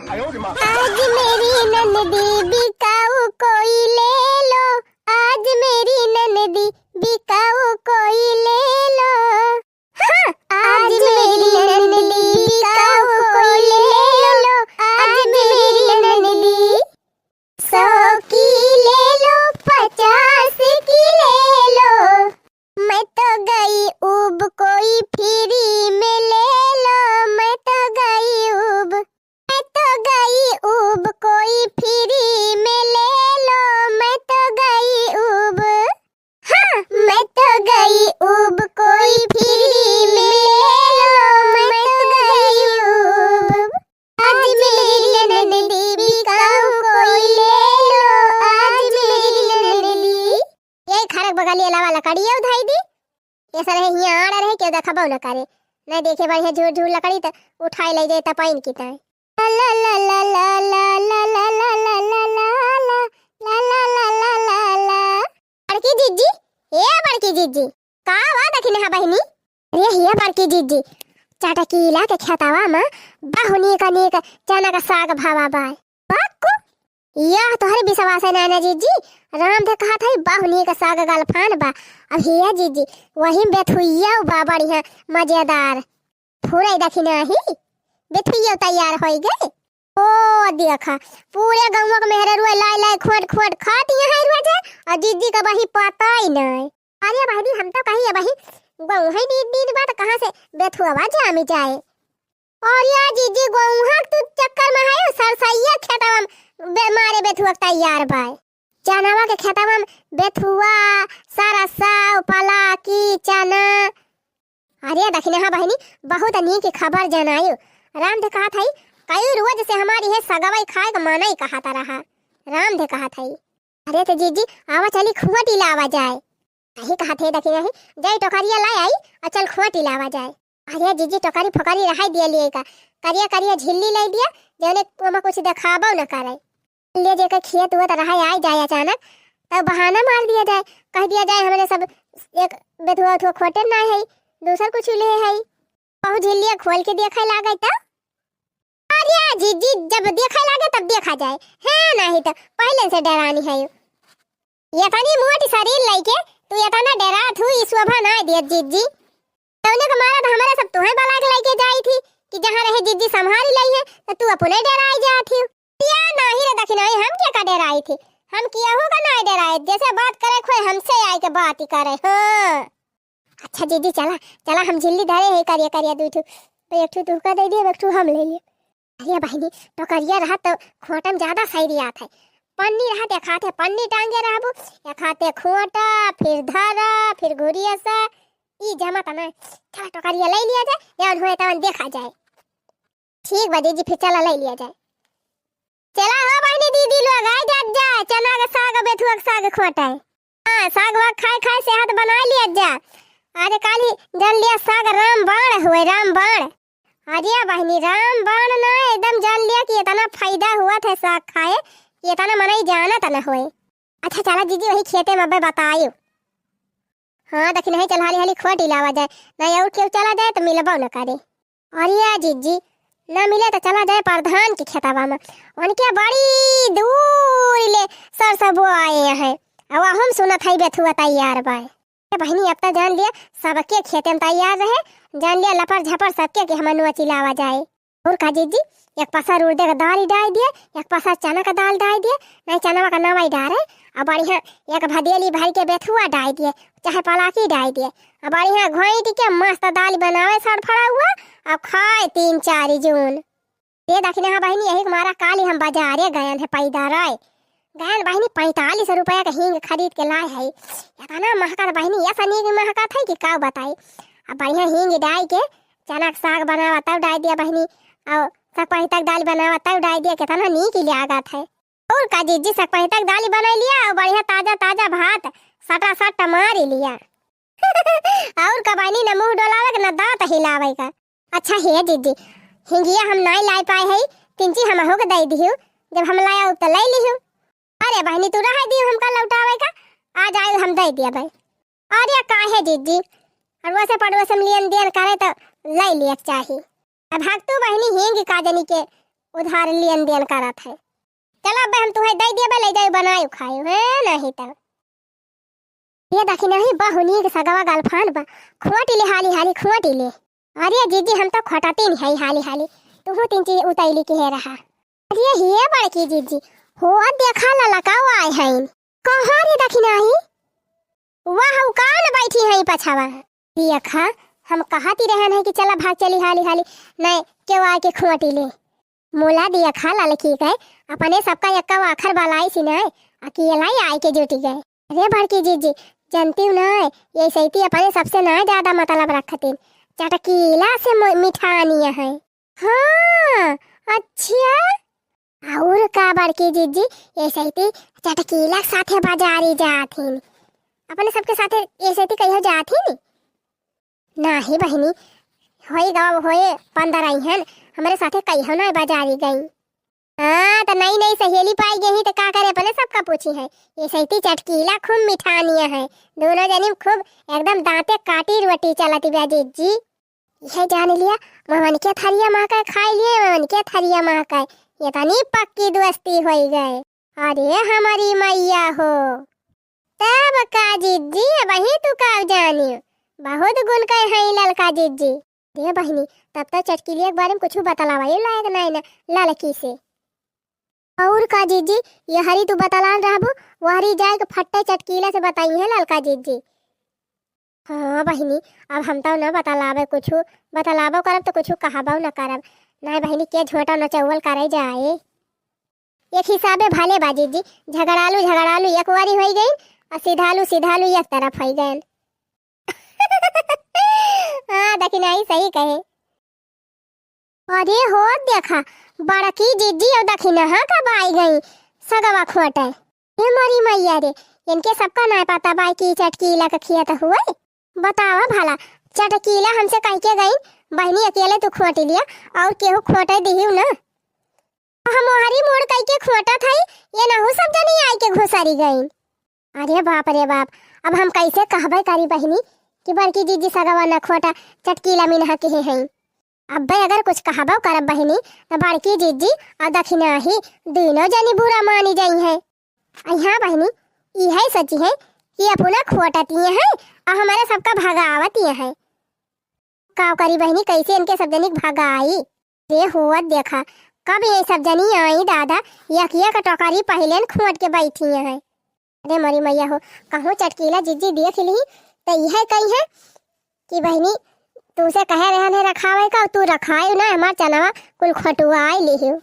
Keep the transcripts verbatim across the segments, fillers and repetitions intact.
आज मेरी ननदी बिकाऊ कोई ले लो, आज मेरी ननदी बिकाऊ कोई ले लो। हाँ, आज मेरी ननदी बिकाऊ कोई ले लो, आज मेरी ननदी। सौ की ले लो, पचास की ले लो, मैं तो गई ऊब, कोई फ्री में ले लो, मैं तो गई ऊब, मैं तो गई ऊब, कोई फ्री में ले लो, मैं तो गई ऊब। हाँ, मैं तो गई ऊब, कोई फ्री में ले लो, मैं तो गई ऊब। आज मेरी ननदी बिकाऊ कोई ले लो, आज मेरी ननदी। यही खरक बगलिया लावा लकड़िया उधाई दी। ये सारे हियाँ आड़ रहे, केहू देखबो न करे। नहीं देखे बढ़िया झूर झूर लकड़ी त उठाई ले जाए त पाइन की ताई। ला ला ला ला। बड़की जिज्जी, ए बड़की जिज्जी, का बा दखिनहा बहिनी? अरे हिया बड़की जिज्जी, चटकीला के खेतवा में बहु नीक नीक चना का साग भावा बा। पक्कू? यह तोहरे विश्वास है नैना जिज्जी, राम दे कहा था बहु नीक साग गलफान बा। अब हिया जिज्जी, वही बेथुइया बा बढ़िया मजेदार। फुरई दखिनही, बेथुइया तैयार होई गए। ओ देखा, पूरे गौवा के मेहररुआ लाई लाई खोट खोट खाती हैं रोज, और जिज्जी का बही पता ही नहीं। अरे बहिनी, हम तो कही है बही, गौवा ही दिन दिन बाद कहाँ से बेथुआ जामी जाए। और या जिज्जी, गौवा तू चक्कर में है, सरसैया खेतवा में बे-, मारे बेथुआ तैयार बाय। चनवा के खेतवा में बेथुआ, सरसौ, पलाकी, चना, अरे दखिनहा बहिनी, बहुत नीक खबर जनायु। राम दे कहत हई, कई रोज से हमारी है सगवई खाए के मनई कहत रहा। राम दे कहत हई, अरे तो जिज्जी, आवा चली खोटी लावा जाए। यही कहत है दखिनही, जाई टोकरिया लाई आई, और चल खोटी लावा जाए। अरे जिज्जी, टोकरी फोकरी रहाई दिया लिए का, करिया करिया झिल्ली लाई दिया, जौने ओमा कुछ देखाबो न करे। ले जेकर खेत उत रहे, आइ जाए अचानक, तब बहाना मार दिया जाए, कह दिया जाए, "हमरे सब एक बेथुआ उथुआ खोटे ना है, दूसर कुछ ले है।" बहु झिल्लिया खोल के देखे लागे तो, अरे जिज्जी, जब देखे लागे तब देखा जाए, है नहीं तो पहले से डरानी है। ये तनी मोटी शरीर लइके तू ये तना डरात हूँ, ई शोभा ना दियत जिज्जी। तौने के मारा तो हमारे सब तुहे बला के लइके जाई थी कि जहाँ रहे जिज्जी संभारी लई है, तो तू अपने डराई जात ही। या नाही रे दखिनाई, हम के का डराई थी? हम केहू का नाही डराई, जैसे बात करे खोए हमसे आई के बात ही करे। हाँ। अच्छा जिज्जी, चला, चला, हम झिल्ली धरे है करिया करिया दुई ठू, तो एक ठू तुहका दे दिए, एक ठू हम ले लिए। अरे बहिनी, टोकरिया रहत तो खोटम ज्यादा सही रियात है। पन्नी रहत एक हाथे पन्नी टांगे रहबू, एक हाथे खोटा, फिर धरा, फिर घुरिया सा, ई जमा तना। चला टोकरिया ले लिया जाए, जवन होए तवन देखा जाए। ठीक बा जिज्जी, फिर चला ले लिया जाए। चला हो बहिनी दीदी लोग, आइ जात जाए, चना के साग, बेथुआ के साग खोटा है। हाँ, साग वाग खाए खाए सेहत बनाए लिया जा। अरे काली जान लिया साग राम बाण हुए, राम बाण। अरे बहिनी, राम बाण ना, एकदम जान लिया कि इतना फायदा हुआ था साग खाए कि इतना मनई जानत न होए। अच्छा चला जिज्जी, वही खेते में अबे बतायो। हाँ दखिनही, चल हाली हाली खोटी लावा जाए, नहीं और केहू चला जाए तो मिलबो न करे। अरे जिज्जी, ना मिले तो चला जाए प्रधान के खेतवा में, उनके बड़ी दूर ले सरसबो आए हैं, अब हम सुनत है बेथुआ तैयार बाए। ए बहिनी, अब तो जान लिया सबके खेते में तैयार रहे, जान लिया लपर झपर सबके के हमनुआ चिलावा जाए। और का जिज्जी, एक पसर उड़दे का दाल डाल दिए, एक पसर चना का दाल डाल दिए, नहीं चनवा का नवाई डारे, अब बढ़िया एक भदेली भर के बेथुआ डाल दिए, चाहे पलाकी डाल दिए, अब बढ़िया घोंट के मस्त दाल बनावे सड़फड़ा हुआ, अब खाए तीन चार जून। दे दखिनहा बहिनी, यही के मारा काली हम बाजारे गयन है पैदल। गयन बहिनी, पैंतालीस रुपया के हींग खरीद के लाए है। इतना महकत बहिनी, ऐसा नीक महकत है कि का बताई। अब बढ़िया हींग डाल के चना के साग बनावा तब डाल दिया बहिनी, और सग पहितक दाल बनावा तब डाल दिया, कितना नीक लागत है। और का जिज्जी, सग पहितक दाल बना लिया और बढ़िया ताजा ताजा भात सटा सट मार लिया। और का बहिनी, न मुंह डोलावे के, न दांत हिलावे का। अच्छा हे जिज्जी, हिंगिया हम नाई लाई पाए हई, तिनची हमहू के दई दिहु, जब हम लाया तो ले लिहु। अरे बहिनी, तू रहे दिहु हमका लौटावे का, आ जाए हम दे दिया भाई। अरे काहे जिज्जी, अड़ोसे पड़ोसे में लेन देन करे तो ले लिए के चाही। अब हक तू बहिनी हिंग का जनी के उधार लेन देन करत है। चला अब हम तुहे दइ देबे, लइ जाई बनाई खाई है, नहीं तो। ये देखी नहीं, बहु नीक सगवा गलफान बा, खोटी ले हाली हाली, खोटी ले। अरे जीजी, हम तो खोटतीन है हाली हाली, तुहू तीन चीज उतैली के है रहा। अरे हे बड़की जीजी, हो देखा ललकाऊ आए हैं। कहाँ रे देखी नहीं? वाह, उ कान बैठी हैं पछवा। देखा, हम कहती रहन है कि चला भाग चली हाली हाली, नहीं केहू आए के खोटी ले। मोला देखा ललकी के, अपने सबका एक्का आखर बलाई सी नहीं, अकेला ही आए के जुटी गए। अरे बड़की जीजी, जानती हूँ ना, ये सैती अपने सबसे ना ज्यादा मतलब रखतीन, चटकीला से म-, मिठानिया है। हाँ, अच्छा। और का बड़की जीजी, ये सैती चटकीला के साथे बाजारी जात हिन, अपने सबके साथे ये सैती कहियो जात हिन? नाही बहिनी, होई गवा होए पंद्रह आई हन, हमरे साथे कहियो ना बाजारी गई। हाँ, त नई नई सहेली पाई गई त का करे, अपने सबका पूछी है। ये सैती चटकीला खूब मिठानिया है, दोनों जनी खूब एकदम दांते काटी रोटी चलती बा जीजी। यह जान लिया, ममन के थरिया महकाए खाई लिए, ममन के थरिया महकाए, ये तनी पक्की दोस्ती होई गए। अरे हमारी मैया हो, तब का जीजी, अबही तू का जानियो, बहुत गुण के हई ललका जीजी। दे बहिनी, तब तो चटकीलिया के बारे में कुछ बतलावा, ये लायक नहीं ना ललकी से। और का जीजी, ये हरी तू बतलान रहबो, वो हरी जाए के फट्टे चटकीला से बताई है ललका जीजी। हाँ बहिनी, अब हम तो न बतलावे कुछ, बतलाबो करब तो कुछ कहबो न करब। नहीं बहिनी, के झोटा न चौवल करे जाए। एक हिसाबे भले बा जीजी, झगड़ालू झगड़ालू एक वारी होई गई, और सीधालू सीधालू एक तरफ होई गए। हाँ, देखी नहीं, सही कहे। अरे हो देखा, बड़की जीजी और दखिनहा कब आई गई सगवा खोटे। हे मोरी मैया रे, इनके सबका ना पता बा कि चटकीला के खियत हुए। बतावा भला, चटकीला हमसे कह के गई, "बहिनी अकेले तू खोट लिया और केहू खोटे दिहियो ना।" हम ओहरी मोड़ कह के खोटत हई, ये नहु सब जनी आई के घुसरी गई। अरे बाप रे बाप, अब हम कैसे कहबे करी बहिनी कि बड़की जीजी सगवा न खोटा चटकीला मिनहा के हैं। अब्बे अगर कुछ कहबो करब बहिनी, त बड़की जीजी और दखिनही दोनों जनी बुरा मानी जाई हैं। अ हाँ बहिनी, इहे सोची है कि अपना खोटती हैं और हमारे सबका भगावती हैं। का करी बहिनी, कैसे इनके सब जनी के भगाई? रे हुआ देखा, कब ये सब जनी आई दादा, एक एक टोकरी पहले न खोट के बैठी हैं। अरे मोरी मैया हो, कहूँ चटकीला जीजी देख ली, त इहे कही है कि बहिनी, तुमसे कहे रहन है रखावे का, तू रखाए ना, हमार चनवा कुल खोटुआए लिहियो।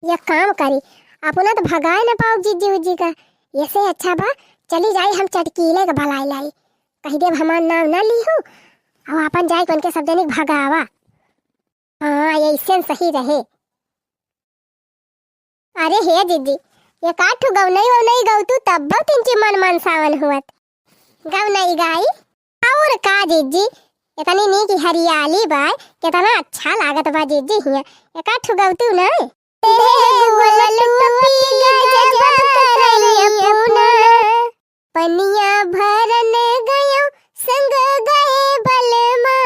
ये काम करी, अपना तो भगाए ना पाओ जीजी उजी का, ऐसे अच्छा बा, चली जाई हम चटकीले के भलाई लाई, कही देब हमार नाम ना लिहू, और अपन जाए के उनके सब जने के भगावा। हाँ, ऐसे सही रहे। अरे हे जीजी, एक आध ठो गौनई वौनई गौतू तब बहुत इनके मन मनसावन हुअत। गौनई गाई। और का जीजी, इतनी नीक हरियाली बा, कितना अच्छा लागत बा जीजी हियाँ। एक आध ठो गौतू ना। पनिया भरन गयो संग गए बलमा।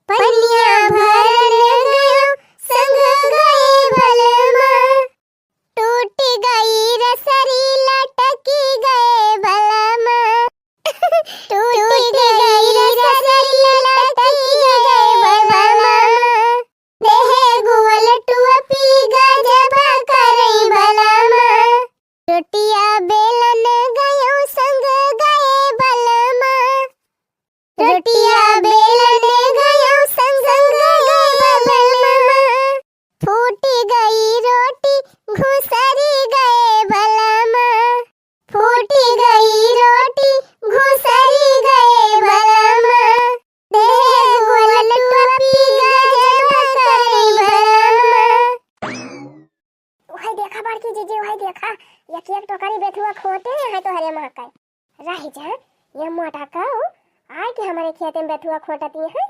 पनिया भरन गयो संग गए बलमा। टूट गई रसरी लटकी गए बलमा। टूट गई रसरी लटकी गए बलमा। देहे गुअल टुअपी गजब करई बलमा। रोटिया बेलन गयो संग गए बलमा। रोटिया बेलन गयो संग गए बलमा। फूट गई रोटी घुसरी गए बलमा। फूट गई रोटी घुसरी गए बलमा। देह गुलटुआ पी गजब करई बलमा। वही देखा बड़की जीजी, वही देखा, एक एक टोकरी बेथुआ खोटे हैं तोहरे महकाई। रह जा, ये मोटा काऊ आए के हमारे खेते में बेथुआ खोटती हैं।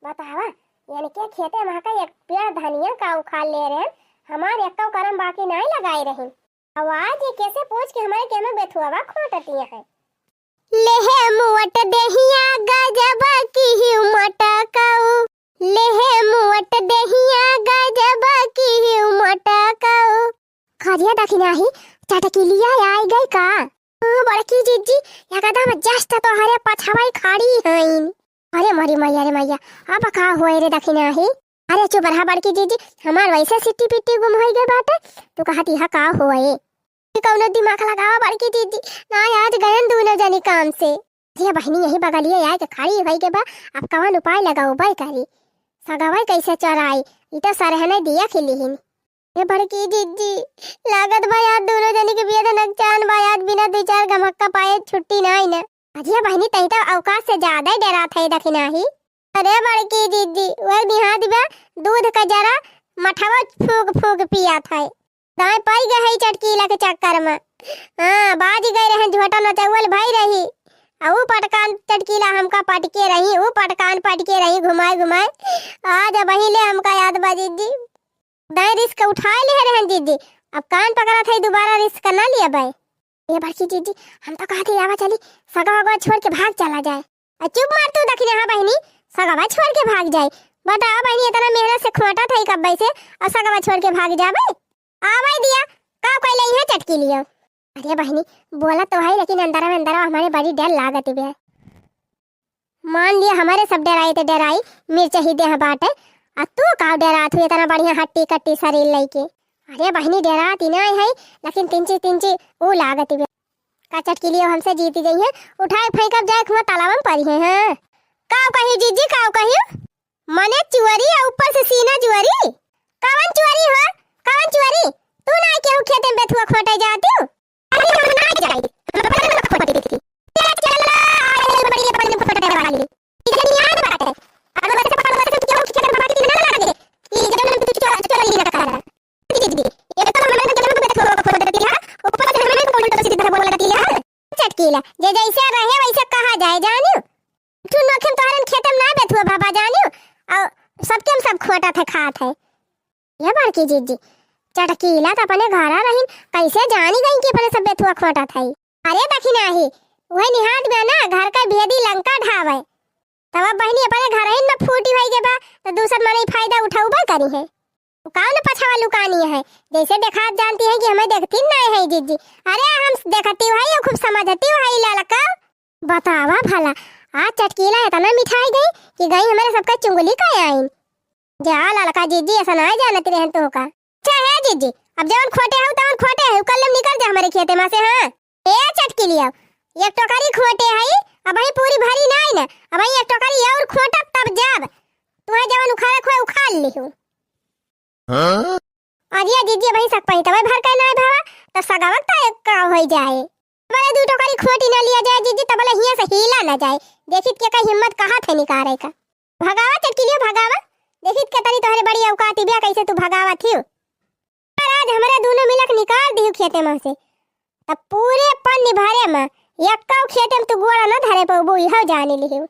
बतावा, इनके खेते महकाई एक पेड़ धनिया का उखाड़ ले रहे, हमार एक्को करम बाकी नहीं लगाए रही। आवाज ये कैसे पूछ के हमारे केमे बेथुआवा खोटतिया है। लेहे मुअट देहिया गजब की ही मटकाऊ। लेहे मोट देहिया गजब की मोटकऊ। खरिया दखिनाही, चटकिलिया आइ गइ का? हाँ, बड़की जिज्जी, एकदम just तोहरे पछवइ खड़ी हइन। अरे मोरी मइया रे मइया, अब का होए रे दखिनाही? अरे चुप रहा बड़की जिज्जी, हमार वइसे सिट्टी पिट्टी गुम होइ गइ बाटे, तू कहत इहा का होए? कउनो दिमाग लगावा बड़की जिज्जी, ना आज गयन दूनो जनी काम से। अरे बहिनी, यही बगलिए आइके खड़ी होइ गइ बा, अब कवन उपाय लगाउबइ करी? सगवइ कइसे चोराई, ई तो सरहने दिया खिलिहिन। ए बड़की जिज्जी, लागत बा आज दूनो जनी के बियाह नकचान बा, आज बिना दुइ चार गमक्का पाए छुट्टी नाहीं न। अरे बहिनी, तहीं तो औकात से ज्यादा ही डेरात हइ दखिनाही। अरे बड़की जिज्जी, वही निहात बा, दूध का जरा मठवा फूँक फूँक पियात हइ। दाँय पइ गइ हइ चटकीला के चक्कर में। हाँ, बाजि गइ रहन, झोटा नचउवल भइ रही। आ ऊ पटकान चटकीला हमका पटके रही, ऊ पटकान पटके रही, घुमाए घुमाए। आज अबहीं ले हमका याद बा जिज्जी। दाँय risk उठाए लेहे रहन जिज्जी, अब कान पकड़त हइ, दुबारा risk ना लियबइ। ए बड़की जिज्जी, हम तो कहत ही आवा चली, सगवा अगवा छोड़ के भाग चला जाए। आ चुप मार तू दखिनाही बहिनी, सगवा छोड़ के भाग जाए। बतावा बहिनी, एतना मेहनत से खोटत हइ कब्बइ से, अउर सगवा छोड़ के भाग जाबइ? आवइ दिया, का कइले इहाँ चटकिलियो? अरे बहिनी, बोलत तो हइ, लेकिन अंदरवा अंदरवा हमरे बड़ी डर लागत बे। मान लिया हमरे सब डेराई त डेराई, मिर्च ही देह बाटे। आ तू का डेरात हुई एतना बढ़िया हट्टी कट्टी सरीर लइके? अरे बहिनी, डेरात ही नाहीं हइ, लेकिन तिनची तिनची ऊ लागत बे। का चटकिलियो हमसे जीति जइहैं, उठाए फेंकब जाए हुआँ तालाब में परिहैं, हाँ। का कही जिज्जी, का कही? मने चुअरी आ ऊपर से सीना जुअरी? कवन चुअरी हो? कवन चुअरी? तू ना केहू खेते में बेथुआ खोटे जातिउ? अरे हम ना जाई। हम अपने में खोटे थी। चला, चला, आए बड़ी अपन में खोटे वाली। इधर नहीं याद बात है। अगर वैसे पकड़ वैसे तो क्यों खेते में भागी ना लगा दे। कि जब हम तू चुअरी ना कर। दीदी, ये तो हमारे जन्म में बेथुआ खोटे थी, हाँ? ऊपर से हमें बोल तो सीधा बोल रही है। चटकीला, जे जइसे रहे वइसे कहा जाए, जानिउ? ठू नोखिन तोहरन खेते में ना बेथुआ बाबा जानिउ, अउर सबके हम सब खोटत है, खात है। ये बड़की जिज्जी, चटकीला त अपने घरा रहिन, कइसे जानी गइन कि अपने सब बेथुआ खोटत है? अरे दखिनाही, उहे निहात बे ना, घर का भेदी लंका ढावे। तब अब बहिनी अपने घरहिन में फूटी होइ गइ बा, त दूसर मनई फायदा उठउबे करिहैं। उ काउन पछवा लुकानी है, जइसे देखात जानती है कि हमें देखती नाहीं है जिज्जी। अरे हम देखतिउ है, खूब समझतिउ है ललका। बतावा भला, आज चटकीला एतना मिठाई गइ कि गइ हमरे सबका चुंगली कइ आइन। जा ललका जिज्जी, अइसा नाहीं जानत रहन तोहका। अच्छा हे जिज्जी, अब जउन खोटे हउ तउन खोटे हउ, कल्ले निकर जा हमरे खेते मा से, हाँ। ए चटकीलिया, एक टोकरी खोटे हई, अबहीं पूरी भरी नाहीं न, अबहीं एक टोकरी अउर खोटब तब जाब। तुहे जउन उखाड़े खोए उखाड़ लिहू। हाँ? अरे जिज्जी, अबहीं सक पही तबे भर के नाहीं भवा, तब सगवक त एक का होइ जाए। तबले दू टोकरी खोटी ना लिया जाए जिज्जी, तबले हियाँ से हिला ना जाए। देखित के का हिम्मत कहत है निकारे का। भगावा चटकीलियो भगावा, देखित के तनी तोहरे बड़ी औकात बिया, कइसे तू भगावत हिउ। पर आज हमरे दूनो मिलक निकार दिहु खेते मा से, तब पूरे पन्नी भरे मा एक्कउ खेते मा तू गोड़ा ना धरे पउबू, इहउ जानी लिहु।